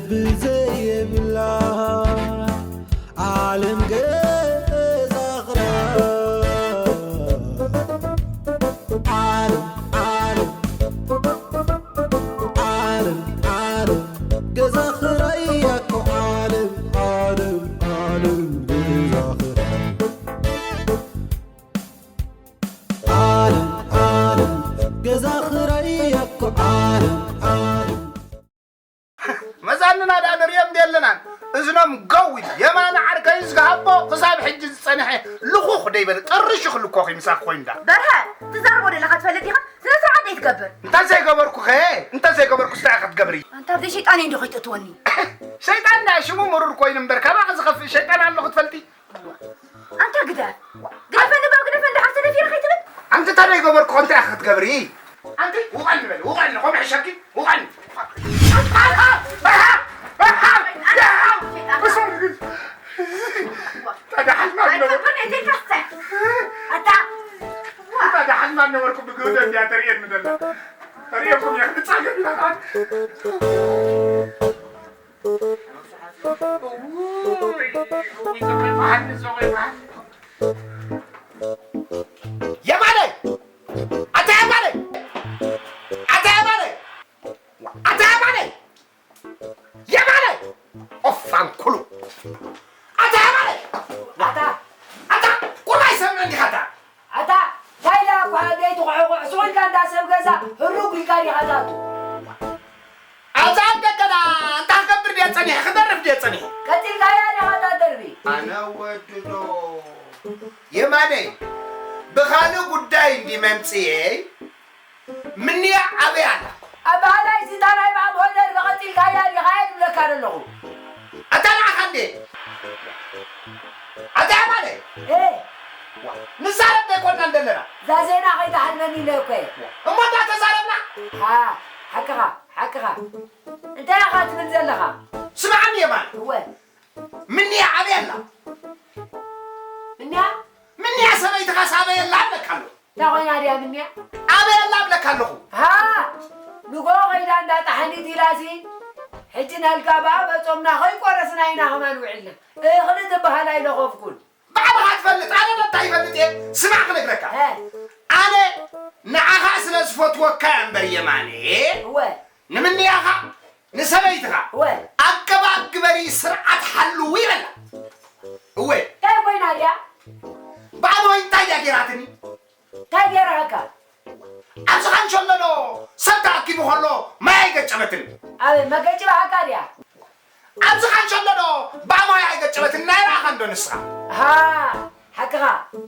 ብዘየብላ ዓለም ገዛ ኽራይ። ዓለም፣ ዓለም፣ ዓለም፣ ዓለም፣ ገዛ ኽራይ እያ እኮ ዓለም፣ ዓለም፣ ዓለም፣ ገዛ ኽራይ። ዓለም፣ ዓለም፣ ገዛ ኽራይ እያ እኮ ዓለም፣ ዓለም። መዛንና ደኣ ንርእዮም ደለናን። እዝኖም ገው ኢሉ፣ የማነ ዓርከይ ዝሃቦ ክሳብ ሕጂ ዝጸንሐ ልኹኽ ደይበለ፣ ጥርሽ ክልኮኽ እዩ ምሳኺ ኮይኑ ደኣ። በርሀ፣ ትዛረቦ ደለኻ ትፈልጥ ኢኻ? ስነ ስርዓት ደይትገብር። እንተ ዘይገበርኩኸ? እንተ ዘይገበርኩስ እንታይ ኢኻ ክትገብሪ? ኣንታ፣ ኣብ ዘይሸይጣነይ እንዶ ከይትእትወኒ። ሸይጣን ደኣ ሽሙ ምሩር ኮይኑ እምበር፣ ካባኺ ዝኸፍእ ሸይጣን ኣሎ ክትፈልጢ? ኣንታ ግደፍ። ግደፈኒ፣ ባው ግደፈኒ፣ ደሓር ተደፊረ ከይትብል። ኣንቲ እንታይ ገበርኩ? እንታይ ኢኻ ክትገብሪ? ኣንቲ ውቐኒ በል፣ ውቐኒ፣ ከምኡ ሕሸኪ፣ ውቐኒ። ኣታ ደሓን ማን ነበርኩ? ኣይትንከስተ። ኣታ። ኣታ ደሓን ማን ነበርኩ? ብግህዶ እንድያ ተርእየኒ ዘላ። ተርእየኩም እያ ክትጻገብ ኢላ ኸዓ። የማነ! ኣታ የማነ! ኣታ የማነ! ኣታ የማነ! የማነ! ኦፋንኩሉ! ኣታ የማነ! ኣታ! ኣታ! ቁርባይ ሰምዕ እንዲኻ ኣታ! ኣታ፣ እንታይ ኢላ እኳ ደይትኹዕኹዕ፣ ሱቕ ኢልካ እንዳ ሰብ ገዛ ህሩግ ኢልካ ዲኻ ትኣቱ? ኣብዛ ኣብ ደገ ደኣ እንታይ ክገብር ድየ ጸኒሐ? ክደርፍ ድየ ጸኒሐ? ቀጺልካያ ዲኻ እታ ደርፊ? ኣነ ወዲ ዶ? የማነይ፣ ብኻልእ ጉዳይ እንዲ መምጽኤ፣ ምንያ ኣበይ ኣላ? ኣባህላይ፣ እዚታ ናይ ባዕድ ሆደር ቀጺልካያ ዲኻ እየ ዝብለካ ዘለኹ። ኣታ ንዓኻ እንዴ? ኣታ የማነ? ኤ! ንዛረብ ዘይኮንና እንደለና። እዛ ዜና ከይትሓልፈኒ ኢለ እኮ እየ። እሞ እንዳተዛረብና? ሃ፣ ሓቅኻ፣ ሓቅኻ። እንታይ ኢኻ ትብል ዘለኻ? ስምዓኒ የማነ። እወ። ምንያ ኣበይ ኣላ? ምንያ? ምንያ ሰበይትኻስ ኣበይ ኣላ እብለካ ኣለኹ። እንታይ ኮይና ድያ ምንያ? ኣበይ ኣላ እብለካ ኣለኹ። ሃ! ንጎ ከይዳ እንዳ ጠሓኒት ኢላሲ፣ ሕጂ ናልካ ብኣ በጾምና ከይቆረስና ኢና ከማን ውዒልና። እኽሊ ትበሃል ኣይለኸፍኩን። ባዕልኻ ትፈልጥ፣ ኣነ ዶ እንታይ ይፈልጥ እየ? ስማዕ ክነግረካ። ሀ። ኣነ ንዓኻ ስለ ዝፈትወካ እያ እምበር የማነ። እወ። ንምንያኻ፣ ንሰበይትኻ፣ እወ። ኣገባብ ግበሪ፣ ስርዓት ሓልዊ ይበላ። እወ። እንታይ ኮይና ድያ? ባዕሉ ወይ እንታይ ድያ ገይራትኒ? እንታይ ገይራካ? ኣብዚ ካንሸሎ ዶ ሰብ ተኣኪቡ ከሎ ማይ ኣይገጨበትን? ኣበይ መገጭባሃካ ድያ? ኣብዚ ካንሸሎ ዶ ብኣማይ ኣይገጨበትን? ናይ ረኣኻ እንዶ ንስኻ? ሃ፣ ሓቅኻ፣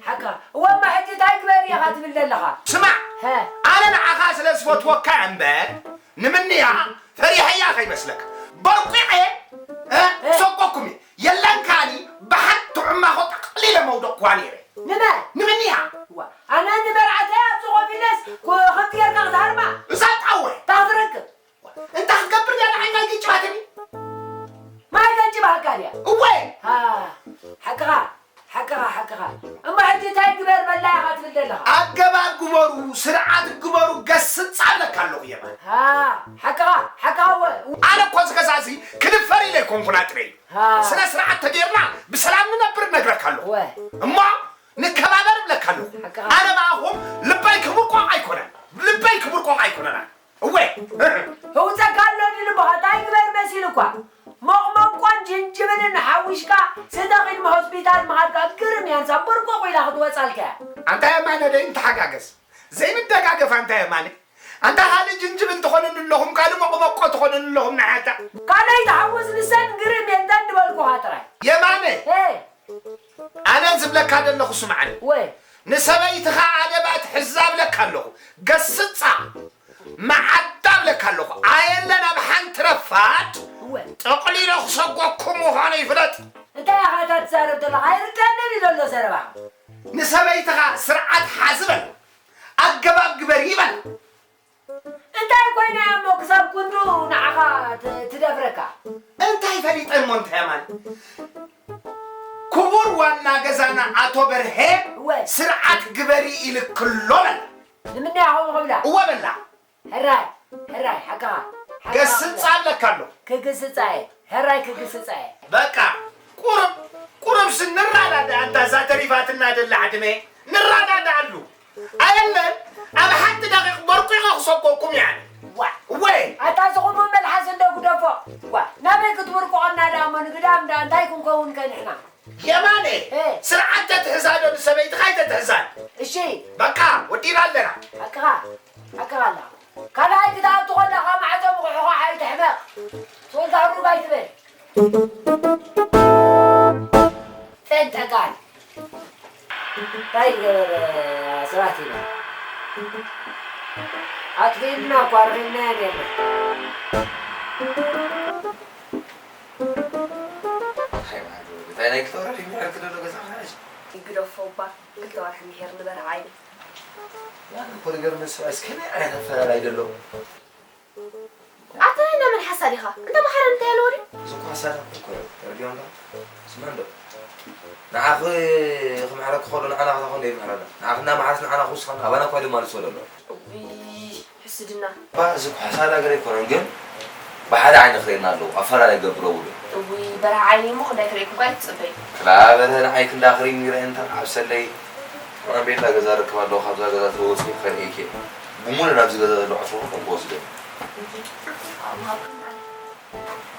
ሓቅኻ። እወ፣ እሞ ሕጂ እንታይ ግበር ኢኻ ትብል ዘለኻ? ስማዕ፣ ሀ። ኣነ ንዓኻ ስለ ዝፈትወካ እምበር፣ ንምንያ ፈሪሐያ ከይመስለካ። በርቂቐ፣ እ፣ እ። ሰቆኩም እየ። የለን ካኒ ብሓንቲ ዕማኾ ጠቕሊለ መውደቕኳ ነይረ። ንመን? ንምንያ። ዋ፣ ኣነ ንመርዓተይ ኣብዚ ኮፍ ኢለስ፣ ኮ-፣ ከምቲ ጌርካ ክትሃርማ? እዛ ጣወ። እንታይ ክትረክብ? እንታይ ክትገብር እያ ንዓይ ናይ ገጭባትኒ? ማይ ገጭባካ ድያ? እወ። ሃ፣ ሓቅኻ፣ ሓቅኻ፣ ሓቅኻ። እሞ ሕጂ እንታይ ግበር በላ ኢኻ ትብል ዘለኻ? ኣገባብ ግበሩ፣ ስርዓት ግበሩ፣ ገስጻ እብለካ ኣለኹ የማን። ሃ፣ ሓቅኻ፣ ሓቅኻ እወ። ኣነ እኮ እዚ ገዛ እዚ ክድፈር ኢለ ኣይኮንኩን ኣጥረይ። ሃ። ስነ ስርዓት ተገይርና ብሰላም ንነብር እነግረካ ኣለኹ። እወ። እሞ ንከባበር እብለካ ኣለኹ። ሓቅኻ። ኣነ ብኣኹም ልበይ ክቡር ቆቕ ኣይኮነን። ልበይ ክቡር ቆቕ ኣይኮነን። እወ። ህውፀካ ኣሎ ድልቦኻ፣ እንታይ ግበር መሲሉ እኳ። ሞቕሞቆን ጅንጅብልን ሓዊሽካ ስተ ቅድሚ ሆስፒታል ምኻድካ ግርም እያ፣ ንሳ ብርቁቕ ኢላ ክትወፃልካ እያ። ኣንታ የማነ ደይ ንተሓጋገዝ። ዘይንደጋገፍ ኣንታ የማነ። ኣንታ ካልእ ጅንጅብል ትኾነኒ ኣለኹም፣ ካልእ ሞቕሞቆ ትኾነኒ ኣለኹም ንዓታ። ካልኣይ ተሓወስ ንሰን ግርም እየን፣ እንተን ዝበልኩኻ ጥራይ። የማነ። ሄ። ኣነ ዝብለካ ዘለኹ ስምዓኒ። ወይ። ንሰበይትኻ ኣደባ ትሕዛ እብለካ ኣለኹ። ገስጻ፣ መዓዳ እብለካ ኣለኹ። ኣየለን ኣብ ሓንቲ ረፋድ ወይ። ጠቕሊለ ክሰጎኩም ምዃኑ ይፍለጥ። እንታይ ኢኻ እታ ትዛረብ ዘለኻ? ኣይርቀንን እዩ ዘሎ ዘረባኻ። ንሰበይትኻ ስርዓት ሓዚ በል። ኣገባብ ግበሪ በል። እንታይ ኮይና እያ እሞ ክሳብ ክንዱ ንዓኻ ት-፣ ትደፍረካ? እንታይ ፈሊጠ እሞ እንታይ ማለት? ክቡር ዋና ገዛና ኣቶ በርሄ እወ። ስርዓት ግበሪ ኢልክሎ በላ። ንምንታይ ከምኡ ክብላ? እወ በላ። ሕራይ፣ ሕራይ፣ ሓቅኻ። ገስጻ ኣለካ ኣሎ። ክግስጻ እየ፣ ሕራይ ክግስጻ እየ። በቃ ቁርብ ቁርብስ ንራዳዳ። ኣንታ እዛ ተሪፋትና ደላ ዕድመ ንራዳዳኣሉ። ኣየለን ኣብ ሓንቲ ደቂቕ በርቂቐ ክሰኮኩም ያኒ። ዋ። ወይ ኣታ ዝኹሙ መልሓስ እንዶ ግደፎ። ዋ፣ ናበይ ክትብርቁቐና ደኣ እሞ ንግዳም ደኣ እንታይ ክንከውን ከ ንሕና? የማነ፣ እ። ስርዓት ተትሕዛ ዶ ንሰበይትኻ ኣይተትሕዛን? እሺ። በቃ ወዲና ኣለና። ሓቅኻ፣ ሓቅኻ ኣለኻ። ካልኣይ ክትኣቱ ከለኻ ማዕጾ ምቑሕቋሕ ኣይትሕመቕ። ሶልታ ሩብ ኣይትበል። ፈንጠቃል። እንታይ ይገበር ሰባት ኢና። ኣጥፊእና እኮ ኣርኺብናዮ ኔርና። እንታይ ናይ ክልተ ወርሒ ምሕር ክደሎ ገዛ ክሓሽ? ግደፎ እባ፣ ክልተ ወርሒ ምሕር ንበርሃ ዓይኒ። ያን እኮ ነገር መስዋእስ ከመይ ዓይነት ኣፈላላይ ደሎ? ኣታ ናይ መን ሓሳድ ኢኻ? እንተ መሓረን እንታይ ኣለዎ ድዩ? እዚ እኮ ሓሳድ እኮ እዩ። ተረዲኦ እንዳ? ስማ እንዶ። ንዓኺ ክምሕረኪ ከሎ ንዓና ክሳኾ እንደ ይምሕረና። ንዓኺ እናመሓረስ ንዓና ክውስኸና፣ ኣባና እኳ ድማ ልሶ ደሎ። እውይ፣ ሕስድና። እባ እዚ እኮ ሓሳድ ሃገር ኣይኮነን፣ ግን ብሓደ ዓይኒ ክርእየና ኣለዎ። ኣፈላላይ ገብሮ ውሉ። እውይ፣ በረሃ ዓይኒ እሞ ክንዳይ ክርእየኩም እኳ ኣይትጽበይ። ክላ በርሀ ንዓይ ክንዳ ክርእይኒ ይረአ እንታ ኣብ ሰለይ። ኣንቤላ ገዛ ርክብ ኣለዎ፣ ካብዛ ገዛ ተወፅኡ ከርእየኪ። ብሙሉ ናብዚ ገዛ ዘሎ ዕትሮ ከም ክወስዶ።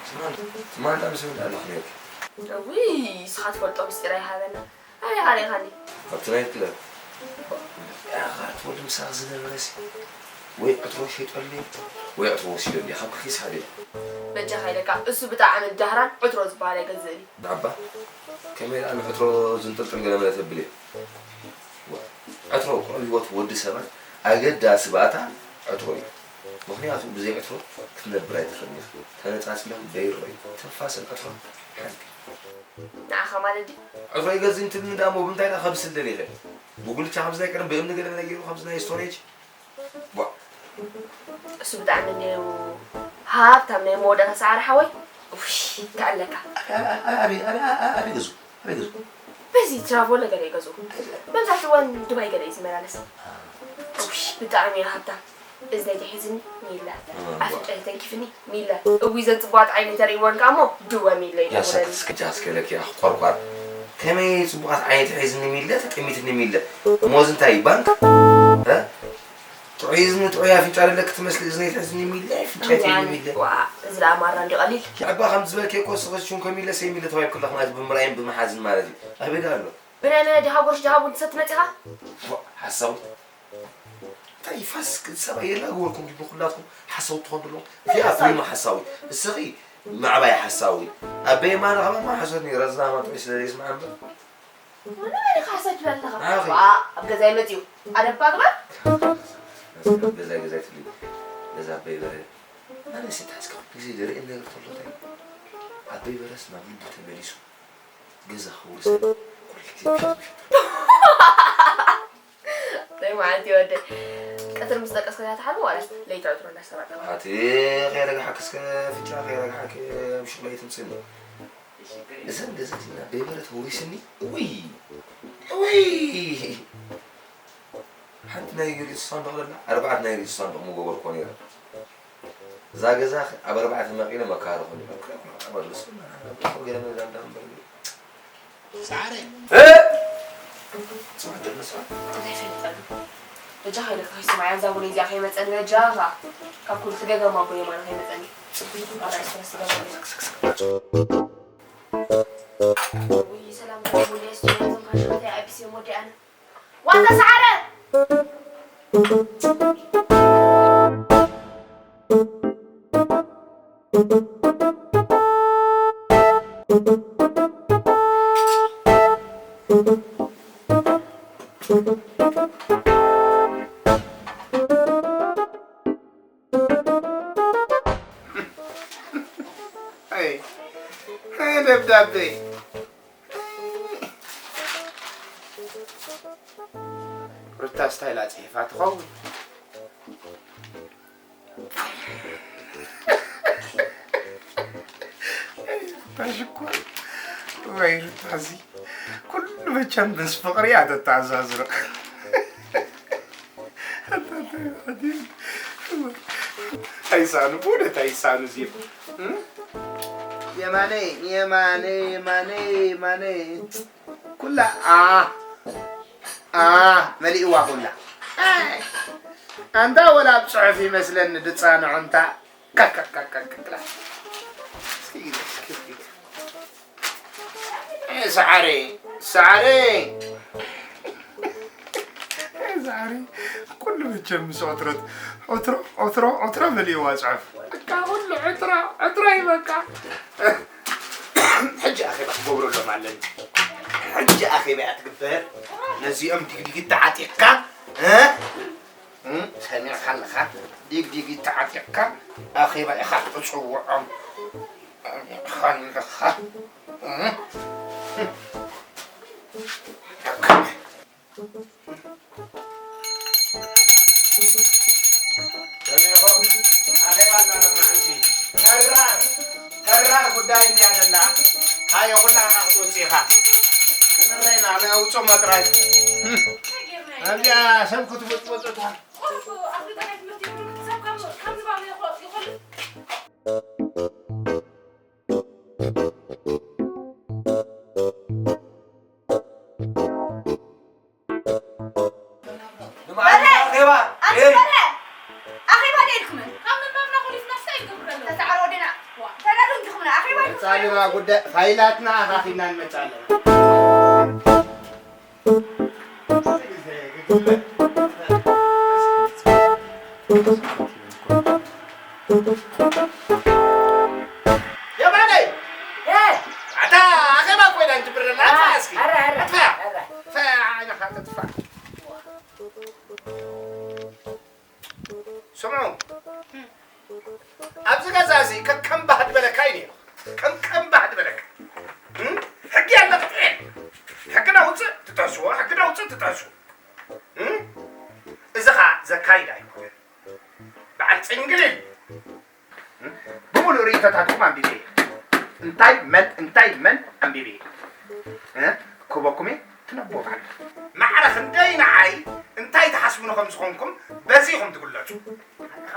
ስማንታ፣ ስማንታ ምስ ምን ኣለኹ ነርኪ? እውይ፣ ንስኻ ትፈልጦ ምስጢር ኣይሃበና። ኣበይ ቀሪኻኒ? ኣብቲ ናይት ክለብ። ያኻ፣ እቲ ወዲ ምሳኽ ዝነበረሲ ወይ ዕትሮ ሸይጠሉ ወይ ዕትሮ ወሲደሉ፣ ካብ ክልቲስ ሓደ። በጃኻ ኢለካ፣ እሱ ብጣዕሚ ዳህራን ዕትሮ ዝበሃል ኣይገዝእን እዩ። ንዓባ፣ ከመይ ደኣ ንዕትሮ ዝንጥልጥል ገለ መለ ተብል እየ። ዋ፣ ዕትሮ እኮ ኣብ ህይወት ወዲ ሰባት ኣገዳሲ ባእታ ዕትሮ እዩ። ምኽንያቱ ብዘይ ዕትሮ ክትነብር ኣይትኽእልን ኢኻ። ተነጻጺሎም ዘይረኣዩ ትንፋስን ዕትሮን ሓንቲ። ንዓኻ ማለት ድዩ? ዕትሮ ይገዝእ እንትብልኒ ደኣ እሞ ብምንታይ ደኣ ከብስል ደሊኸ? ብጉልቻ ከምዚ ናይ ቀደም ብእምኒ ገለ ገለ ገይሩ ከምዚ ናይ ስቶሬጅ? ቧ። እሱ ብጣዕሚ እንድዩ ሃብታም ናይ መወዳእታ ሰዓሪ ሓወይ። ውሽ፣ ከኣለካ። ኣበይ፣ ኣበይ፣ ኣበይ፣ ኣበይ፣ ኣበይ ገዝኡ? ኣበይ ገዝኡ? በዚ ትራቮ ነገር እዩ ገዝኡ። መብዛሕትኡ እዋን ዱባይ ገለ እዩ ዝመላለስ። ውሽ፣ ብጣዕሚ እዩ ሃብታም። እዝነይ ተሒዝኒ ሚላ። እም፣ ኣፍንጫይ ተንኪፍኒ ሚላ። እውይ፣ ዘን ጽቡቓት ዓይኒ ተርእይወን ከኣ እሞ ድወ ሚላ ይደውለኒ። ያሳትስ ክጃስ ከለኪ ኣኽ ቆርቋር። ከመይ ጽቡቓት ዓይኒ ተሒዝኒ ሚለ፣ ተጠሚትኒ ሚለ። እሞ እዚ እንታይ እዩ? ባንክ? እ? ጥዑይ እዝኒ፣ ጥዑይ ኣፍንጫ ደለኪ ትመስሊ፣ እዝነይ ትሕዝኒ ሚለ፣ ኣፍንጫይ ትሕዝኒ ሚለ። ዋ፣ እዚ ደኣ ማራ እንዲ ቀሊል። ኣባ ከምዚ ዝበልኪ እኮ ስኽሽን ከሚለ ሰይ ሚለ ተባሂልኩ ኣለኹ ማለት ብምርኣይን ብምሓዝን ማለት እዩ። ኣበይ ደኣ ኣሎ? ብናይ መን ድሃ ጎርሽ ድሃ ቡን ትሰቲ መጺኻ? ዋ፣ ሓሳዊ። እንታይ ፋስ ሰብኣይ የላግበልኩም ድዩ ንኹላትኩም ሓሳዊ ትኾኑ ዘለኹም? እንታይ እዚኣ ሓሳዊ? ኮይማ ሓሳዊ። እስኺ ምዕባይ ሓሳዊ። ኣበይ ማን ኸማን ማን ሓሶት ነይራ ዝናማ ጥዑይ ስለ ዘይስምዓ እምበር። ንመን ኢኻ ሓሳዊ ትብል ኣለኻ? ኣኺ። ዋ፣ ኣብ ገዛይ መጺኡ። ኣደብካ ግበር። ገዛ ገዛ ትብሊ። ገዛ ኣበይ በረ። ኣነ ሴት ሓስካ ግዜ ደርኢ ነገር ተሎ ታይ። ኣበይ በረስ ናብ ልቡ ተመሊሱ። ገዛ ክውርስ። ኩሉ ግዜ ናይ መዓልቲ ወደ ቀትር ምስ ደቀስካ እያ ትሓልፎ ዋላስ ለይቲ ዕትሮ እንዳሰራቅካ? ኣቲ ከይረግሓክ እስከ ፍንጫ ከይረግሓክ ምሽቕ ለይቲ ምጽኒ። እዘን ገዛ እዚና በይበረ ተወሪስኒ። እውይ! እውይ! ሓንቲ ናይ ሪት ሳንዱቕ ኣለና፣ ኣርባዕተ ናይ ሪት ሳንዱቕ ምገበርኮ ነይረ። እዛ ገዛ ኣብ ኣርባዕተ መቒለ መካረ ኾነ። ገለ መለ ዳንዳ እምበር። ሰዓረ። እ? ጽባሕ ደሎ ሰዓት። እንታይ ፈሊጠሉ? በጃኻ ኢለካ ከይስማዕ፣ እዛ ቡን እዚኣ ከይመጸኒ በጃኻ። ካብ ኩሉ ትገገማ ኣቦ የማነ ከይመጸኒ። ጽቡቕ። ኣራይ ስትረስ ትገባለይ። ውይ፣ ሰላም፣ ሰላም፣ ውልየ ስቱዲዮ፣ እዞም ካሽመታይ ኣቢስ እዮም ወዲኣና። ዋታ ሰዓረ! ኣይ፣ ኣይ፣ ደብዳቤ። ሩታ ስታይላ ጽሒፋ ትኸውን። ሩታ ሽኮር ወይ ሩታ፣ እዚ ኩሉ መቸም ምስ ፍቕሪ እያ ተተኣዛዝሮ። ኣይሳኑ፣ ብእውነት ኣይሳኑ እዚኦም። እም? የማነይ፣ የማነይ፣ የማነይ፣ የማነይ። ኩላ ኣ፣ ኣ፣ መሊእዋ ኩላ። ኣይ፣ ኣንታ ወላ ኣብ ጽሑፍ ይመስለኒ ድጻንዖ እንታ። ካካካካክላ። እስኪ ግደ፣ እስኪ ግደ። ኤ፣ ሰዓረይ፣ ሰዓረይ። ኤ፣ ሰዓረይ። ኩሉ መቸም ምስ ዖትሮት፣ ዖትሮ፣ ዖትሮ፣ ዖትሮ መሊእዋ ጽሑፍ። በቃ ኩሉ ዖትሮ፣ ዖትሮ እዩ በቃ። ሕጂ ኣኼባ ክገብረሎም ኣለኒ። ሕጂ ኣኼባ እያ ትግበር። ነዚኦም ዲግዲግ ተዓጢቕካ፣ እ? እም፣ ሰሚዕካ ኣለኻ? ዲግዲግ ተዓጢቕካ ኣኼባ ኢኻ ትጽውዖም። ሰሚዕካ ኣለኻ? እም። ሰሚዕኹም? ኣኼባ ኣለና መዓልቲ። ተራር፣ ተራር ጉዳይ እንድያ ዘላ። ሃየ፣ ኩላ ርኣ ክትወጽእ ኢኻ። ክንረይና፣ ንውጾ መጥራይ። እም። ኣብዚኣ ሰብ ክትብጥብጡ እታ። ንመዓልቲ ኣኼባ፣ ኣንቺ ኤይ! በርሀ፣ ኣኼባ ዶ ኢልኩምን? ካብ ምንባብና ኮሊፍና እንታይ ይገብረሉ? ተሳዕሮ ወደና። ዋ። ተናዱ እንዲኹምና፣ ኣኼባ ኢልኩም? መጻልና ጉዳይ ፋይላትና ኣኻኺብና ንመጻ ኣለና። የማነይ! እ! ኣታ ኣኼባ ኮይና እንጅብር ዘለና፣ ኣረ፣ ኣጥፋ እስኪ። ኣረ፣ ኣረ፣ ኣጥፋ። ኣረ። ኣጥፋ፣ ዓይንኻ ተጥፋ። ስምዑ። ኣብዚ ገዛ እዚ ከከም ባህ ዝበለካ እዩ ነይሩ። ከም ከም ባህ ዝበለካ። እም? ሕጊ ያለ ቅጥዕን። ሕጊ ነውፅእ ትጠስዎ፣ ሕጊ ነውፅእ ትጠስዎ። እም? እዚ ኸዓ ዘካይድ ኣይኮነን። በዓል ጽንግልል። እም? ብምሉእ ርእይቶታትኩም ኣንቢበ እየ። እንታይ መን፣ እንታይ መን ኣንቢበ እየ። እ? ክበኩም እየ። ትነቦ ባዕልኻ። ማዕረ ክንደይ ንዓይ እንታይ ትሓስቡኒ ከም ዝኾንኩም በዚ ኢኹም ትግለጹ። ሓቅኻ።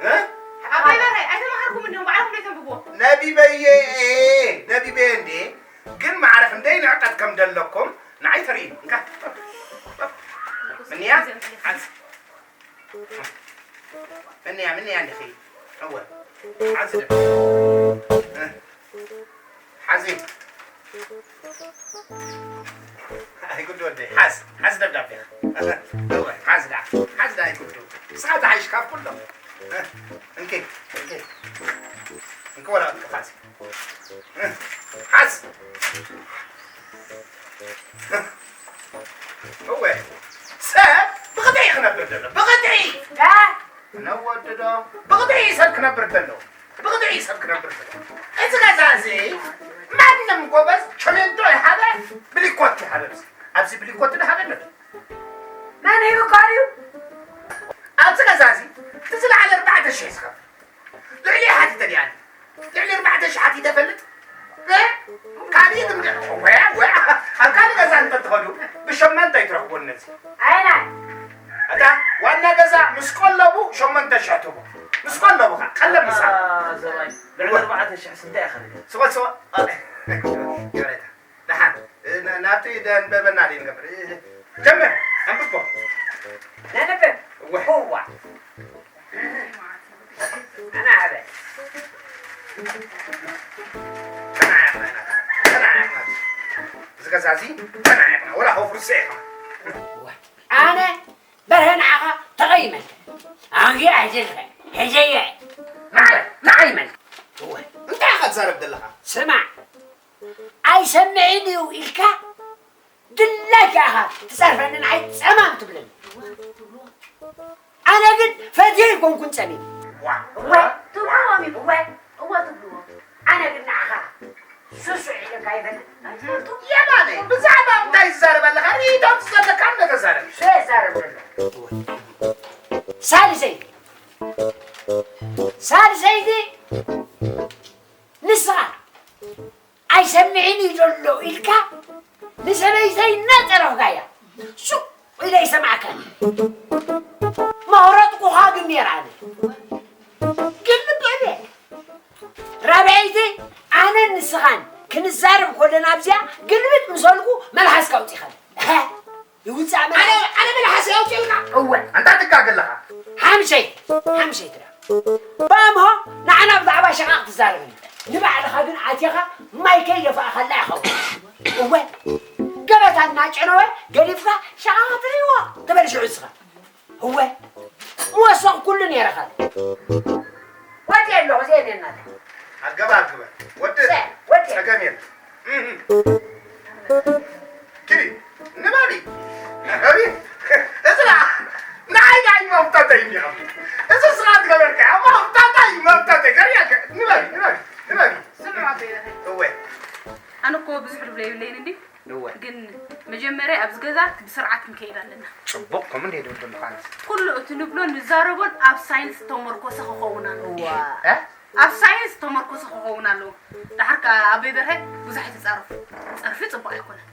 እ? ኣቦይ በራይ፣ ኣይተማሃርኩም እንዲኹም፣ ባዕልኹም ዶ ተንብብዎ? ነቢበየ፣ ነቢበየ እንዴ፣ ግን ማዕረ ክንደይ ንዕቀት ከም ደለኩም ንዓይ ተርእዩ። እንካ። ምንያ? ሓዝ። ምንያ፣ ምንያ እንዲኺ። እወ። ሓዝ ደ። እ። ሓዚ። ኣይጉድ ወደይ፣ ሓዝ፣ ሓዝ ደብዳቤኻ። እወ፣ ሓዝ ደኣ፣ ሓዝ ደኣ ኣይጉድ። ንስኻ ትሓይሽ ካብ ኩሎም። እንኪ፣ እንኪ። እንኪ ወረቐትኪ ሓዚ። ሓዝ። እወ፣ ሰብ ብቕጥዒ ክነብር ዘሎ፣ ብቕጥዒ። ነወድዶ ብቕጥዒ ሰብ ክነብር ዘሎ፣ ብቕጥዒ ሰብ ክነብር ዘሎ። እዚ ገዛ እዚ ማንም ጎበዝ ቸሜንቶ ይሃበ፣ ብሊኮት ይሃበ። ኣብዚ፣ ኣብዚ ብሊኮት ድሃበ ኣሎ። መን ሂቡካ ድዩ? ኣብዚ ገዛ እዚ እቲ ዝለዓለ ኣርባዕተ ሽሕ ዝኸፍል። ልዕሊ ሓቲተ ድያ? ልዕሊ ኣርባዕተ ሽሕ ሓቲተ ፈልጥ? እ? ካልእ ትምደ-፣ ወያ፣ ወያ። ኣብ ካልእ ገዛ እንተትኸዱ ብሸመንተ ኣይትረኽቦን ነዚ። ኣይና። እታ ዋና ገዛ ምስ ቀለቡ ሸሞንተ ሽሕ ትህቦ። ምስ ቀለቡ ኸ፣ ቀለብ ምሳሌ። ኣታ ሰብኣይ፣ ልዕሊ ኣርባዕተ ሽሕ ስንታይ ኢኻ ንገር? ስወ፣ ስወ። ይቕሬታ። ደሓን። እ፣ ና-፣ ናብቲ ደንበበና ደይ ንገብር። እ፣ ጀምር። ኣንብቦ። ነንብብ። እወ። እዋ። ኣነ ኣበ። ተናዓቕና ኢና። ተናዓቕና። እዚ ገዛ እዚ ተናዓቕና። ወላ ኸው ፍርሰ ኢኻ። እዋ። ኣነ በርሀ ንዓኻ ተቐይመልካ። ኣንጊ ኣሕዚልካ። ሕዘየ። ንዓይ፣ ንዓይ መን? እወ። እንታይ ኢኻ ትዛረብ ዘለኻ? ስማዕ። ኣይሰምዕን እዩ ኢልካ ድላይካ ኢኻ ትጸርፈኒ፣ ንዓይ ጸማም ትብለኒ። ኣነ ግን ፈትየ ኣይኮንኩን ጸሚመ። ዋ፣ እወ፣ ዋ፣ ትብልዎም እዩ። እወ፣ እወ ትብልዎም። ኣነ ግን ንዓኻ ስሱዕ ኢለካ ኣይፈልጥ። ኣይትፈልጡ? የማነ፣ ብዛዕባ እንታይ ትዛረብ ኣለኻ? ርእይቶ ዘለካ እንዶ ተዛረብ። ሸ ዛረብ ዘሎ። ሳልሰይቲ፣ ሳልሰይቲ ንስኻ ኣይሰምዕን እዩ ዘሎ ኢልካ ንሰበይተይ እናጸረፍካያ፣ ሱቕ ኢለ ይሰማዕካን። መቕረጥኩኻ ግን ነይረ ኣነ። ለይቲ ኣነን ንስኻን ክንዛረብ ከለና ኣብዚኣ ግልብጥ ምስ በልኩ መልሓስካ ኣውጺኻኒ። እሀ፣ ይውጻእ ኣነ መልሓስ። ኣነ መልሓስ ኣውጺእልካ? እወ። ኣንታ ትጋገ ኣለኻ። ሓምሸይ፣ ሓምሸይ ትዳ። ባምሆ ንዓና ብዛዕባ ሸቓቕ ትዛረብና። ንባዕልኻ ግን ኣቲኻ ማይ ከይደፋእኻላ ኢኻ። እወ። ገበታ እናጨነወ ገዲፍካ ሸቓቕ ትርእይዎ ትበል ሽዑ ንስኻ። እወ፣ ምወሰኽኩሉ ነይረ። ካልእ ወዲ ኣለኹ፣ እዚኤን እየን ናተይ። ኣገባብ ግበር። ወዲ ሰ-፣ ወዲ። ጸገም የለን። እህ። ኪዲ፣ ንባቢ። ንባቢ። እዚ ደኣ ንዓይ ደኣ እዩ መፍተተይ እንዲኻ። እዚ ስኻ ዝገበርካዮ መፍተተይ፣ መፍተተይ። ገርያከ። ንባቢ፣ ንባቢ፣ ንባቢ። ስምዑ ኣቦይ በርሀ። እወ። ኣነ እኮ ብዙሕ ዝብሎ የብለይን እንዲ። እወ። ግን መጀመርያ ኣብዚ ገዛ ብስርዓት ክንከይድ ኣለና። ጽቡቕ፣ ከምኡ እንደ ድብል ድልኻንስ። ኩሉ እቲ ንብሎን ንዛረቦን ኣብ ሳይንስ ዝተመርኮሰ ክኸውን ኣለዎ። እዋ። እ? ኣብ ሳይንስ ዝተመርኮሰ ክኸውን ኣለዎ። ደሓር ከኣ ኣቦይ በርሀ ብዙሕ ኣይትጻረፉ። ጸርፊ ጽቡቕ ኣይኮነን።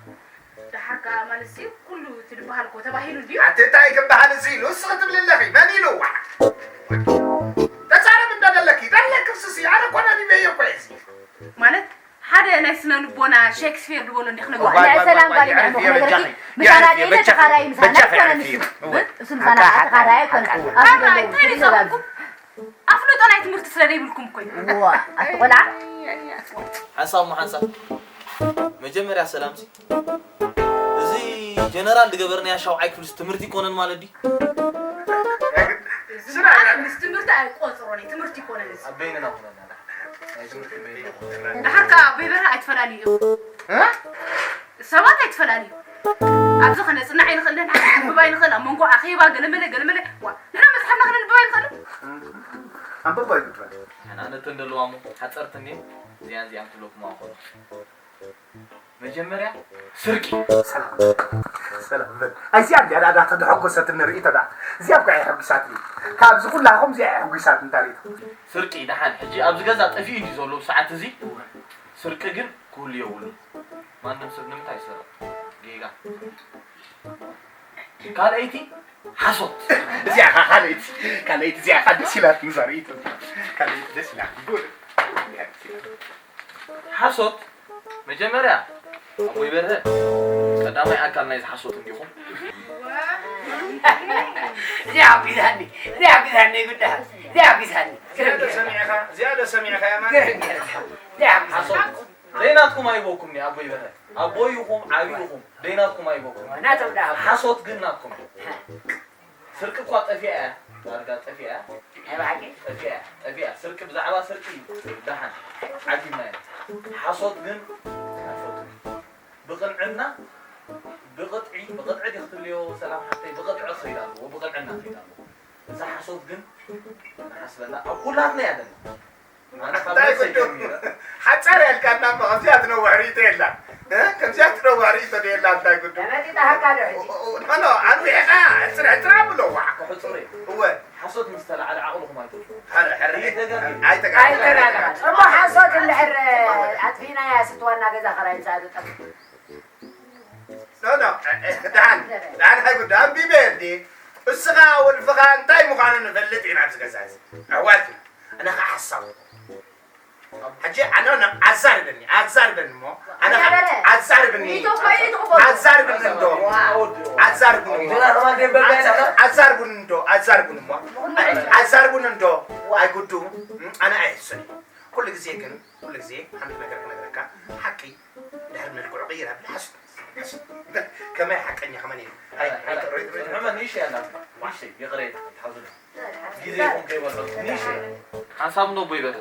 ደሓር ከኣ ማለት ሲ ኩሉ እቲ ዝበሃል እኮ ተባሂሉ እንድዩ። ኣቲ እንታይ ክበሃል እዚ ኢሉ እስኺ ትብሊ ኣለኺ? መን ኢሉ? ዋዕ። ተዛረቢ እንዳደለኪ፣ ደለክስ ሲ ኣነ እኮ ነቢበዮ እኮ እየ እዚ። ማለት ሓደ ናይ ስነ ልቦና ሼክስፒር ድበሎ እንዲኽ ነገር። ዋይ፣ ናይ ዋይ፣ ሰላም ዋይ፣ ጓል ዋይ፣ ይምዕሞ የዕርፍዮ፣ ክነግረኪ፣ በጃኺ፣ ምሳና የዕርፍዮ፣ ከይደ በጃኺ፣ ተኻራዪ ምሳና የዕርፍዮ። ክኾነ እወ። ንሱ። እሱ ምሳና ኣታ ኣታ ተኻራዪ ኣይኮነን። ሓቂ፣ ሓቂ። ኣብዚ ኣታ ዘለዉ እንታይ ትምህርቲ ስለ ዘይብልኩም እኮ እዩ። እዋ፣ ኣቲ ቆልዓ። ሓንሳብ እሞ ሓንሳብ። መጀመርያ ሰላምሲ። እዚ ጀነራል ዝገበርናያ ሻውዓይ ክፍልስ ትምህርቲ ይኮነን ማለት ድዩ? እዚ ማለት ምስ ትምህርቲ ኣይቆጽሮን እዩ፣ ትምህርቲ ይኮነን እዚ። ኣብ በይንና ኩነና። ናይ ትምህርቲ በይንና። ደሓር ከኣ ኣቦይ በርሀ ኣይትፈላልዩ ኢኹም። እ? ሰባት ኣይትፈላልዩ። ኣብዚ ከነጽንዕ ኣይንኽእልን፣ ሓንቲ ከነንብብ ኣይንኽእል፣ ኣብ መንጎ ኣኼባ ገለመለ፣ ገለመለ። ዋ፣ ንሕና መጽሓፍና ከነንብብ ኣይንኽእልን? ኣንብብ ኣይግድፈን። ኣነ ነተን ዘለዋ እሞ ሓጸርቲ እንድየን፣ እዚኣን እዚኣን ክብለኩም ኣኾኑ። መጀመርያ ስርቂ። ሰላም። ሰላም በል። ኣይ፣ እዚኣ እንድያ ደኣ፣ ደኣ ተደሐጎሰትኒ ርእይቶ ደኣ። እዚኣ እኮ እያ የሐጒሳትኒ። ካብዚ ኩላኹም እዚኣ እያ የሐጒሳትኒ፣ እታ ርእይቶ። ስርቂ ደሓን። ሕጂ ኣብዚ ገዛ ጠፊኡ እንድዩ ዘሎ ብሰዓት እዚ። ስርቂ ግን ክህሉ የብሉን። ማንም ሰብ ንምንታይ ይሰርቕ? ጌጋ። ካልኣይቲ ሓሶት። እዚኣ ኸዓ ካልኣይቲ፣ ካልኣይቲ እዚኣ ኸዓ ደስ ኢላትኒ እዛ ርእይቶ። ካልኣይቲ ደስ ኢላትኒ። ጉድ። ሓሶት መጀመርያ ኣቦይ በርሀ ቀዳማይ ኣካል ናይዚ ሓሶት እንዲኹም። እዚኣ ሓጒሳኒ፣ እዚኣ ሓጒሳኒ፣ ጉዳ፣ እዚኣ ሓጒሳኒ። እዚኣ ዶ ሰሚዕኻ? እዚኣ ዶ ሰሚዕኻ እያ ማለት? ገርም ገርም። እዚኣ ሓጒሳኒ። ሓሶት ዘይናትኩም ኣይበኩም እየ ኣቦይ በርሀ። ኣቦይ ይኹም፣ ዓቢ ይኹም፣ ዘይናትኩም ኣይበኩም። ናቶም ደኣ። ሓሶት ግን ናትኩም። ስርቂ እኳ ጠፊኣ እያ፣ ዳርጋ ጠፊኣ እያ። ናይ ብሓቂ? ጠፊኣ እያ፣ ጠፊኣ። ስርቂ ብዛዕባ ስርቂ ደሓን ዓጊብና ኢና። ሓሶት ግን ኣይፈቱን። ብቕንዕና፣ ብቕጥዒ፣ ብቕጥዒ ዲኺ ትብልዮ ሰላም ሓፍተይ? ብቕጥዒ ክኸይድ ኣለዎ፣ ብቕንዕና ክኸይድ ኣለዎ። እዛ ሓሶት ግን ንሓስበላ ኣብ ኩላትና እያ ደላ። ኣነ ካብ እንታይ ነብሰይ ግዱ? ጀሚረ። ሓጻር ያልካና እሞ ከምዚኣ ትነውሕ ርእይቶ የላን። እ? ከምዚኣ ትነውሕ ርእይቶ ዶ የላን፣ እንታይ ግዱ? ተመጢጣ ሃካ ዶ ሕጂ? ኦ፣ ኦ፣ ኖ፣ ኖ፣ ኣንዊሕኻ፣ ሕጽር፣ ሕጽር ኣብሎ፣ ዋዕ። ክሕጽር እዩ። እወ። ሓሶት ምስ ተላዕለ ዓቕልኹም ኣይትወድቁ። ሕረ፣ ሕረ። ይተጋግዩ። ኣይተጋግዩ። ኣይተጋግዩ። እሞ ሓሶት እንድሕር ኣጥፊእናያ፣ ስቲ ዋና ገዛ ኸራይ ምሳኣ ዝጠፍ። ኖ፣ ኖ፣ እ፣ እ፣ ደሓን፣ ደሓን፣ ኣይጉዳ፣ ኣንቢበ እንዲ። እስኻ ወልፍኻ እንታይ ምዃኑ ንፈልጥ ኢና ኣብዚ ገዛ እዚ። ኣሕዋት ኢና። ኣነ ኸዓ ሓሳብ። ሕጂ ኣነ፣ ኣነ ኣዛርበኒ፣ ኣዛርበኒ እሞ። ኣነ ኸዓ ኣዛርበኒ። ኣዛርበኒ እንዶ። ኣዛርበኒ እንዶ። ኣዛርበኒ እንዶ። ኣዛርበኒ እሞ። ኣዛርበኒ እንዶ። ኣይጉዱ። ኣነ ኣይሕሱን። ኩሉ ግዜ ግን፣ ኩሉ ግዜ ሓንቲ ነገር ክነግረካ፣ ሓቂ ድሕሪ መልክዑ ቀይር ኣብል። ሓሱ፣ ሓሱ። ከመይ ሓቀኛ፣ ከመይ እዩ? ኣይ፣ ኣይ፣ ሮይ፣ ሮይ፣ ሮይ። ሕመ ንእሽተይ ኣላ። ንእሽተይ፣ ይቕሬታ፣ ኣይትሓዙኒ። ግዜ ይኹን ከይበልዑ፣ ንእሽተይ። ሓንሳብ ነቦ ይበል።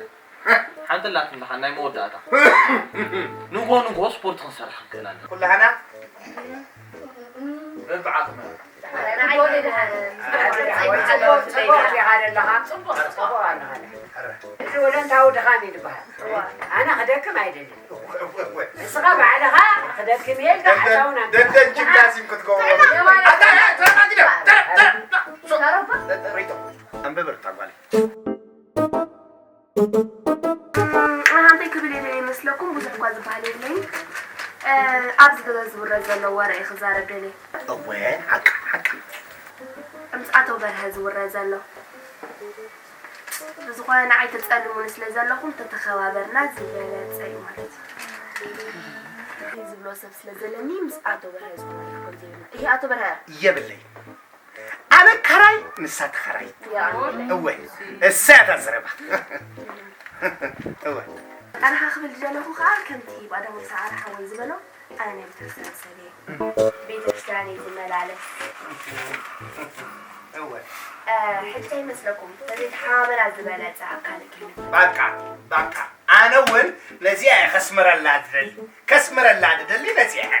ሓንቲ ኣላትኒ ደሓን ናይ መወዳእታ። ንግሆ፣ ንግሆ ስፖርት ክንሰርሕ ክንክእል ኣለና። ኩላህና? በብዓቕምና። እዚ ወለንታዊ ድኻም እዩ ዝበሃል። ኣነ ክደክም ኣይደልን። ንስኻ ባዕልኻ ክደክም እየ ኢልካ ሓሳውን ኣንተ ደንደን ጂምናዚም ክትገብሮ። ኣታ፣ ኣታ፣ ኣታ፣ ግደ፣ ተ-፣ ተ-፣ ተ-፣ ተ-፣ ተ-፣ ሪቶ፣ ኣንብብ ርታ ጓለይ። ኣነ ሓንተይ ክብል እየ ደልየ ይመስለኩም፣ ብዙሕ እኳ ዝበሃል የብለይን። እ፣ ኣብዚ ገዛ ዝውረድ ዘሎ ወረ እየ ክዛረብ ደልየ። እወ፣ ሓቃ፣ ሓቃ። ምስ ኣቶ በርሀ ዝውረድ ዘሎ። ብዝኾነ ንዓይ ተጸልሙኒ ስለ ዘለኹም ተተኸባበርና ዝበለጸ እዩ ማለት እዩ። ዝብሎ ሰብ ስለ ዘለኒ ምስ ኣቶ በርሀ ዝኾነ ርክብ ዘይብልና። ይሄ ኣቶ በርሀ የብለይ። ኣነ ካራይ ንሳ ተኻራይ። እወ፣ እሳ እያ እታ ዘረባ። እወ። ኣነኻ ክብል ዝደለኹ ከኣ ከምቲ ባዳሞት ሰዓረ ሓወይ ዝበሎ ኣነ ናይ ቤተክርስትያን ሰብ እየ። ቤተክርስትያን እየ ዝመላለስ። እወ። እ፣ ሕጂ እንታይ ይመስለኩም? ተዘይተሓባበራ ዝበለጸ ኣካል ከይንፈጥር። በቃ፣ በቃ። ኣነ እውን ነዚኣ እየ ከስምረላ ዝደሊ። ከስምረላ ዝደሊ ነዚኣ እየ።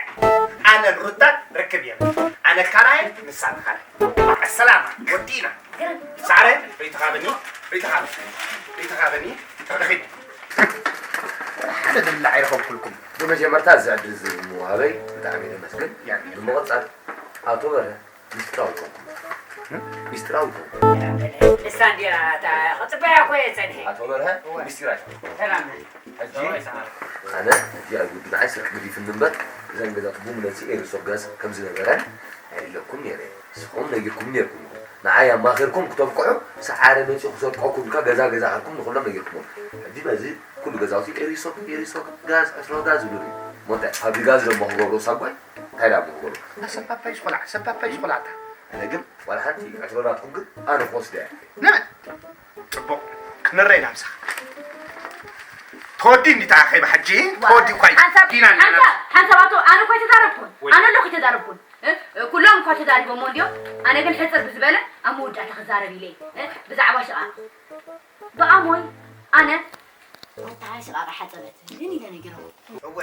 ኣነን ሩታን ርክብ የብልን። ኣነ ካራይ፣ ንሳ ተኻራይ። በቃ ሰላም፣ ወዲእና። ሳዕረ፣ ሪኢቶ ሃበኒ፣ ሪኢቶ ሃበኒ፣ ሪኢቶ ሃበኒ፣ ንኺድ። ሓደ ዝብላዕ ኣይረኸብኩልኩም። ብመጀመርታ እዚ ዕድል እዚ ምውሃበይ ብጣዕሚ እየ ዘመስግን። ብምቕጻል ኣቶ በርሀ ሚስጥራዊ ይኸውን። ሚስጥራዊ ይኸውን። ንሳ እንድያ እታ ክጽበያ እኮ እየ ጸኒሐ። ኣቶ በርሀ እወ። ሚስጢር ኣይኮነን። ሰላም ነህ? ሕጂ ኣነ ሕጂ ኣይጉድናዓይ ስራሕ ገዲፍኒ እምበር እዘን ገዛት ብሙለቲ ኤሪሶ ጋዝ ከም ዝነበረን ኣይለኩም ነይረ። ንስኹም ነጊርኩም ነይርኩም ኢኹም። ንዓይ ኣማኺርኩም ክተብቅዑ ሰዓረ መጺኡ ክሰድቀኩም ኢልካ ገዛ ገዛ ኣልኩም ንኹሎም ነጊርኩሞም። ሕጂ በዚ ኩሉ ገዛውቲ ኤሪሶ፣ ኤሪሶ ጋዝ፣ ዕትሮ ጋዝ ይብሉኒ። እሞ እንታይ ፋብሪካ እዚ ደሞ ክገብሮ ሳጓይ? እንታይ ደኣ ምኽብሩ? ሰፓፓ ይስቆላዕ፣ ሰፓፓ ይስቆላዕታ። ኣነ ግን ዋላ ሓንቲ ዕትሮ ናትኩም ግን ኣነ ክወስዳ እየ። ንመን? ጽቡቕ፣ ክንረኣይ ኢና ምሳኻ። ተወዲ እንዲታ ኣኼባ ሕጂ፣ ዋ፣ ተወዲ እኳ እዩ። ሓንሳብ፣ ዲና ኣለና። ሓንሳብ፣ ሓንሳብ ኣቶ፣ ኣነ እኮ ኣይተዛረብኩን። ወይ። ኣነ ኣለኹ ኣይተዛረብኩን። እ? ኩሎም እኳ ተዛሪቦሞ እንድዮም። ኣነ ግን ሕጽር ብዝበለ ኣብ መወዳእታ ክዛረብ ኢለ እየ። እ? ብዛዕባ ሽቓቕ። ብኣሞይ ኣነ ወታሃይ ሽቓቕ ሓጸበት። ግን ኢለ ነጊሮም። እወ።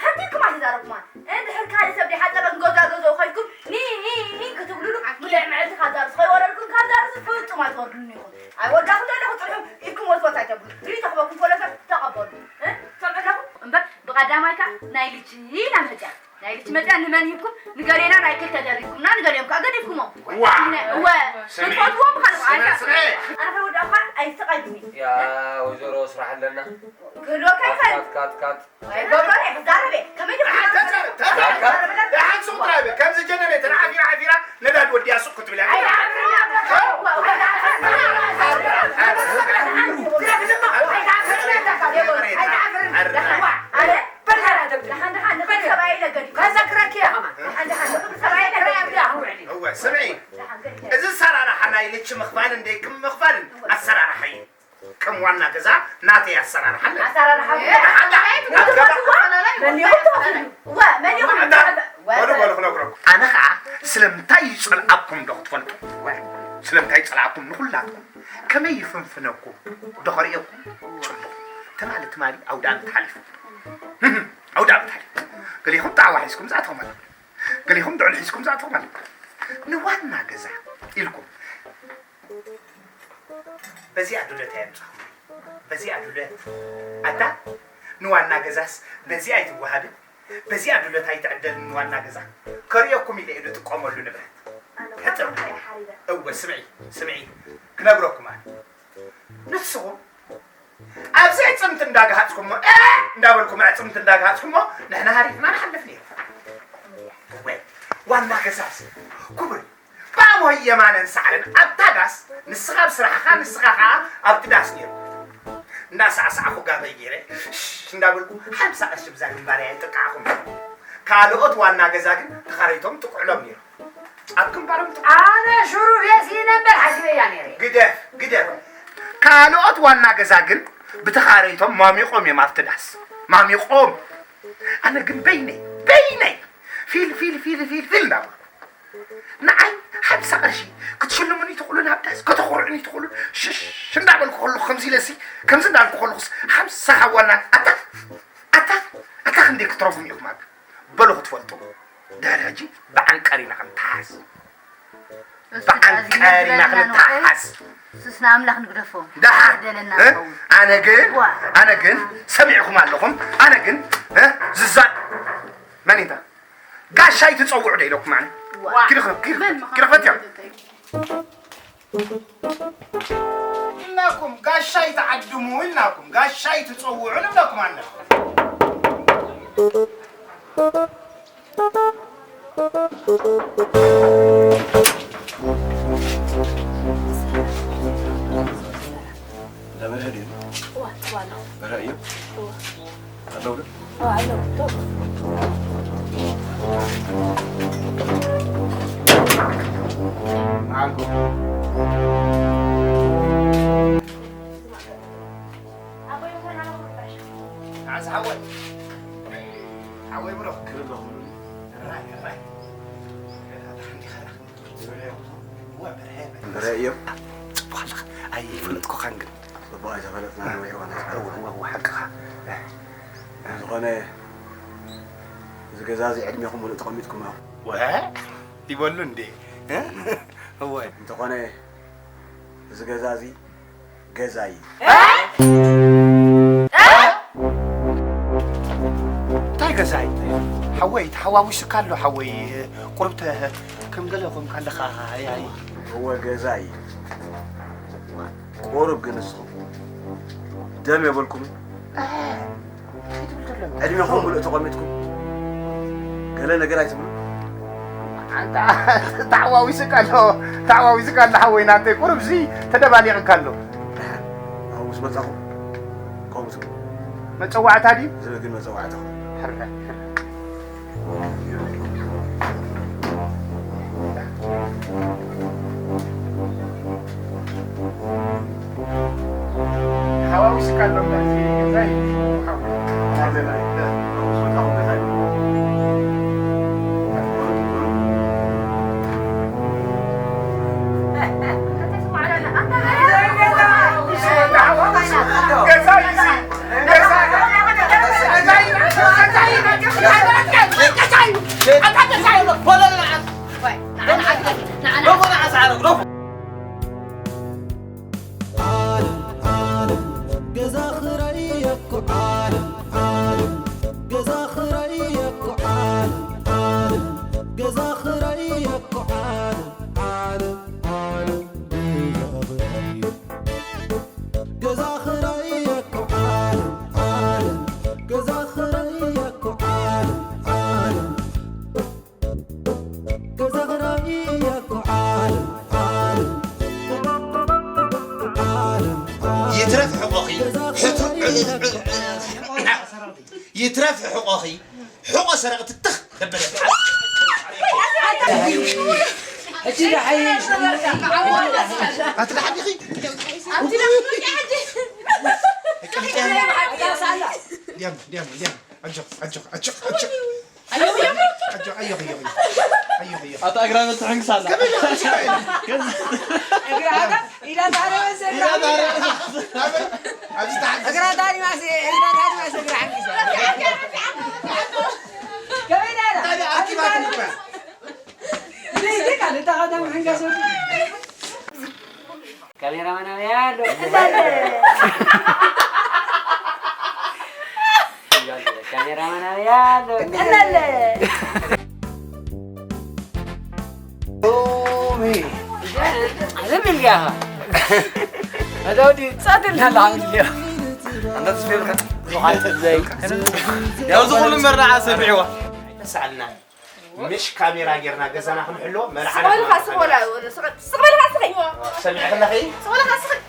ሓንቲ ኢልኩም ኣይተዛረብኩማን። እንድሕር ካልእ ሰብ ደይሓጸበ ገዛ ገዝኡ ኸይድኩም ኒ፣ ኒ፣ ኒ ክትብሉሉ፣ ምሉእ መዓልቲ ካብ ዛርስ ኸይወረድኩም፣ ካብ ዛርስ ፍጹም ኣይትወርዱሉን ኢኹም። ኣይወዳእኩ ዘለኹ ጽንሑ ኢልኩም ወትወት ኣይተብሉ። ሪኢቶ ክበኩም ከሎ ሰብ ተቐበሉ። እ? ትሰምዑ ኣለኹም? እምበር ብቐዳማይ ከኣ ናይ ልቺ ኢላ መጽያ። ናይ ልቺ መጽያ ንመን ሂብኩም? ንገሌና ናይ ክልተ ደሪብኩምና፣ ንገሊኦም ከኣ ገዲፍኩሞም። ዋ! እወ፣ ስምዒ። ክትፈትዎም ምዃንኩም ስምዒ፣ ኣይካ-፣ ስምዒ። ኣነ ከይወዳእኳ ኣይስቓይኩምን። ያ፣ ወይዘሮ ስራሕ ኣለና። ክህልወካ ይኽእል። ካት፣ ካት፣ ካት። ኣይገብሮን እየ፣ ክዛረብ እየ። ከመይ ድዩ ክዛረብ? ተዛረብ፣ ተዛረብ። ዛካ? ደሓን ሱቕ ጥራይ በል። ከምዚ ጀነሬተር ዓፊራ፣ ዓፊራ ነዳዲ ወዲኣ ሱቕ ክትብል እያ። ኣይዓፍርን እየ። ኣይዓፍርን እየ። ደሓን፣ ደሓን፣ ንኽብሪ ሰብኣይ ኢለ ገዲፈ። ከዘክረኪ እየ ከማን። ደሓን፣ ደሓን፣ ንኽብሪ ሰብኣይ ኢለ ገዲፈ። እወ፣ ስምዒ። ደሓን፣ ገዲፈ። እዚ ኣሰራርሓ ናይ ልቺ ምኽፋልን ደይክም ምኽፋልን ኣሰራርሓ እዩ። ከም ዋና ገዛ ናተይ ኣሰራርሓ ኣለኒ። ኣሰራርሓ ሓንዳ፣ ኣትገባ። መን ይኹን ትኸፍሉ? እወ፣ መን ይኹን? ኣንታ፣ ወ-፣ በሉ፣ በሉ፣ ክነግረኩም። ኣነ ኸዓ ስለምንታይ ይጸልኣኩም ዶ ክትፈልጡ? ወ-፣ ስለምንታይ ይጸልኣኩም ንኹላትኩም? ከመይ ይፍንፍነኩም ዶ ከርእየኩም? ጽቡቕ። ትማሊ፣ ትማሊ ኣውደ ዓመት ሓሊፉ። ኣውደ ዓመት ሓሊፉ። ገሊኹም ጣዕዋ ሒዝኩም ዝኣተኹም ኣለኹም። ገሊኹም ድዕል ሒዝኩም ዝኣተኹም ኣለኹም። ንዋና ገዛ ኢልኩም በዚኣ ዱለት ኣየምጻኹም። በዚኣ ዱለት። ኣታ ንዋና ገዛስ በዚኣ ኣይትወሃብን። በዚኣ ዱለት ኣይትዕደልን ንዋና ገዛ። ከርእየኩም ኢለ እየ ዝጥቀመሉ ንብረት። ሕጥር። እወ፣ ስምዒ፣ ስምዒ። ክነግረኩም ኣነ። ንስኹም ኣብዚ ኣዕጽምቲ እንዳገሃጽኩሞ፣ እ፣ እንዳበልኩም ኣዕጽምቲ እንዳገሃጽኩሞ፣ ንሕና ሃሪፍና ንሓልፍ ነይሩ። ወይ፣ ዋና ገዛስ፣ ክቡር፣ ብኣሞይ የማነን ሳዕርን ኣብታ ዳስ፣ ንስኻ ኣብ ስራሕኻ፣ ንስኻ ኸኣ ኣብቲ ዳስ ነይሩ። እንዳሳዕሳዕኩ ጋበይ ገይረ፣ ሽሽ እንዳበልኩ፣ ሓምሳ ቅርሺ ብዛ ግንባረይ ኣይጥቃዕኹም። ካልኦት ዋና ገዛ ግን ተኻረይቶም ጥቁዕሎም ነይሩ። ኣብ ግንባሮም ጥ-፣ ኣነ ሽሩቤስ ይነበር ሓሲበያ ነይረ። ግደፍ፣ ግደፍ። ካልኦት ዋና ገዛ ግን ብተኻረይቶም ማሚቖም እዮም ኣብቲ ዳስ። ማሚቖም። ኣነ ግን በይነይ፣ በይነይ ፊል፣ ፊል፣ ፊል፣ ፊል፣ ፊል እንዳበልኩ። ንዓይ ሓምሳ ቅርሺ ክትሽልሙኒ ትኽእሉ ናብ ዳስ፣ ከተኹርዑኒ ትኽእሉ። ሽሽ እንዳበልኩ ከለኹ ከምዚ ኢለሲ፣ ከምዚ እንዳበልኩ ከለኹስ ሓምሳ ካብ ዋና ኣታ፣ ኣታ፣ ኣታ ክንደይ ክትረፉም ኢኹም ኣብ በሉ ክትፈልጡ። ድሕሪ ሕጂ ብዓንቀር ኢና ክንተሓዝ። እሱ ብዓንቀር ኢና ዝነግረና ነው። ክንተሓዝ። እሱስ ንኣምላኽ ንግደፎ። ደሓን። በደለና እ? ይኸውን። ኣነ ግን፣ ዋ። ኣነ ግን ሰሚዕኩም ኣለኹም። ኣነ ግን፣ እ? ዝዛ-፣ መን ኢንታ? ጋሻይ ትጸውዑ ዶ ኢለኩም ኣነ? ዋ። ኪዱ ኸ-፣ ኪዱ ኸ-፣ መን ኪዱ ኸ-፣ ኢልናኩም፣ ጋሻይ ትዓድሙ ኢልናኩም፣ ጋሻይ ትጸውዑ ንብለኩም ኣለና። ዓሳ ሓወይ፣ ሓወይ ብሩኽ፣ ክብሪ ኣለኹም። ራይ፣ ራይ። እወ፣ በርሀ፣ በርሀ። በርሀ እዮም። ጽቡቕ ኣለኻ። ኣይፈለጥኩኻን ግን። ጽቡቕ ኣይተፈለጥናን ወይ ሆነ። እወ፣ እወ፣ እወ፣ ሓቅኻ። ዝኾነ፣ እዚ ገዛ እዚ ዕድሜኹም ሙሉእ ተቐሚጥኩም ኢኹም። ወ፣ ይበሉ እንዴ? እ? እወ። እንተኾነ፣ እዚ ገዛ እዚ ገዛይ። እንታይ ገዛይ? ሓወይ፣ ተሓዋዊሱካ ኣሎ ሓወይ። ቁሩብ ተ-፣ ከም ገለ ኮንካ ኣለኻ። ኣይ፣ ኣይ። እወ፣ ገዛይ። ቁሩብ ግን ንስኹም ደም የበልኩም። ዕድሜኹም ሙሉእ ተቐሚጥኩም ገለ ነገር ኣይትብሉ። ኣንታ ተሓዋዊሱካ ኣሎ፣ ተሓዋዊሱካ ኣሎ ሓወይ ናተይ፣ ቁሩብ ሲ ተደባሊቕካ ኣሎ። ኣብኡ ምስ መጻኹም ከምኡ ትብሉ። መጸዋዕታ ድዩ? ዝብል ግን መጸዋዕታኹም። ሕረ፣ ሕረ። ሓዋዊስካ ኣሎ እምበር፣ እዚ ገዛ እዩ። ዓለም ዓለም ገዛ ክራይ እኮ ዓለም ዓለም ገዛ ክራይ እኮ ዓለም ዓለም ገዛ ክራይ እኮ ዓለም ዓለም ዓለም ገዛ ክራይ ገዛ ክራይ እኮ ዓለም ዓለም ገዛ ክራይ እኮ ዓለም ዓለም ገዛ ክራይ እኮ ዓለም ዓለም ዓለም ዓለም ይትረፍ ሕቆኺ፣ ሕቱ-፣ ይትረፍ ሕቆኺ፣ ሕቆ ሰረቕቲ ትኽ ደበለ። ሕጂ ደሓይሽ። ኣቲ ደሓን ዲኺ? ዲያም፣ ዲያም፣ ዲያም። ኣጆኽ፣ ኣጆኽ፣ ኣጆኽ፣ ኣጆኽ። ኣጆ፣ ኣጆ፣ ኣጆ፣ ኣጆ፣ ኣጆ። ኣታ እግራ መትሕንክስ ኣላ። ከመይ ኢሉ ክስካ ኢሉ? እግራ ኢላ ታረበ ዘላ። ኢላ ታረበ። ኣበይ? ኣብዚ ተሓንክስ። እግራ ታሪማሴ፣ እግራ ታሪማሴ፣ እግራ ሓንኪሳ። ከመይ ኢላ ኢላ? ታዲያ ኣኪባ ትግባ። ዘይደካ፣ እታ ኸዳም ሓንጋሶ። ካሜራማን ኣበይ ኣሎ? ካሜራማን ኣበይ ኣሎ? እናለ። ኦሜ። ዝም ኢልካ ኢኻ። ኣታ ወዲ ጻት ኢልካ ኣላ፣ ዓብዲ። ኣንተ ትስፌ ብካ። ያው ዝኹሉ መርዓ ሰሚዕዋ። ተሳልና። ምሽ ካሜራ ጌርና ገዛና ክንሕሎ መርዓና ስቕ በልካ፣ ስቕ በላ፣ ስቕ፣ ስቕ በልካ፣ ስቕ። ሰሚዕክለኺ? ስቕ በልካ፣ ስቕ።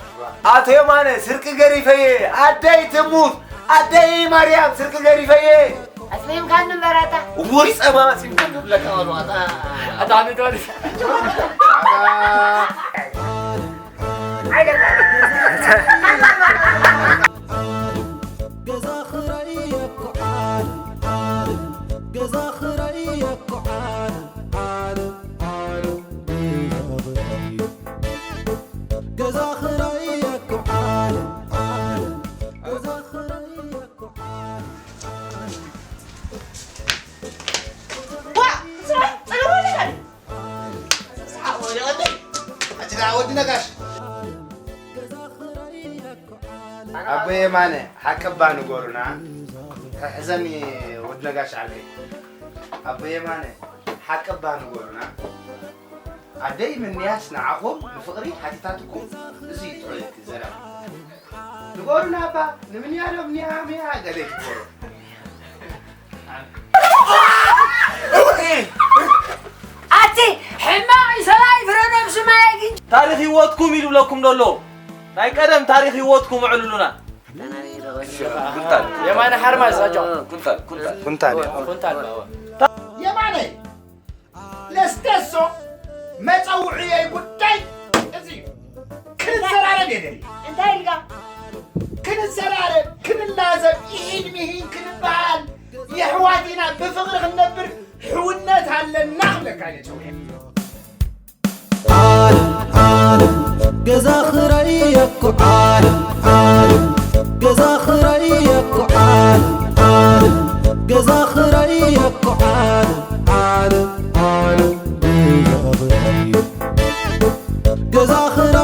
ኣቶ የማነ፣ ስርቂ ገሪፈየ፣ ኣደይ ትሙት፣ ኣደይ ማርያም፣ ስርቂ ገሪፈየ። ኣስሚምካኒ እምበር ኣታ። እዎይ፣ ጸባ ኣስሚምካኒ ክብለካ በሉ፣ ኣታ። ኣታ ዓመት በዓል። ኣታ። ኣቦ የማነ፣ ሓቂ እባ ንገሩና። ሕዘኒ ወዲ ነጋሽ ዓርከይ። ኣቦ የማነ፣ ሓቂ እባ ንገሩና። ኣደይ ምንያስ ንዓኹም ንፍቕሪ ሓቲታትኩም። እዚ እዩ ጥዑይ ዘረባ። ንገሩና እባ፣ ንምንያ ዶ ምንያ ምያ ገለ ይትበሉ። ኣቲ ሕማቕ ሰብኣይ ፍረ ነብሲ ማየ ግን። ታሪኽ ህይወትኩም እዩ ዝብለኩም ዘሎ። ናይ ቀደም ታሪኽ ህይወትኩም ኣዕልሉና። ኣታ ናበይ ዶ ኩንታል። የማነ ሓርማዝ ኣጆ። ኩንታል ኩንታል። ኩንታል እዩ። ኩንታል ባባ። የማነ ለስተሶ መጸውዕየይ ጉዳይ እዚ እዩ። ክንዘራረብ የደሊ። እንታይ ኢልካ? ክንዘራረብ፣ ክንላዘብ፣ ኢድ ሚሂን ክንበሃል፣ የሕዋት ኢና፣ ብፍቕሪ ክንነብር ሕውነት ኣለና ክብለካ እየ ጸውዒ። ዓለም ዓለም ገዛ ክራይ እኮ ዓለም ዓለም ገዛ ክራይ እኮ ዓለም ዓለም ገዛ ክራይ እኮ ዓለም ዓለም ዓለም ገዛ ክራይ ገዛ ክራይ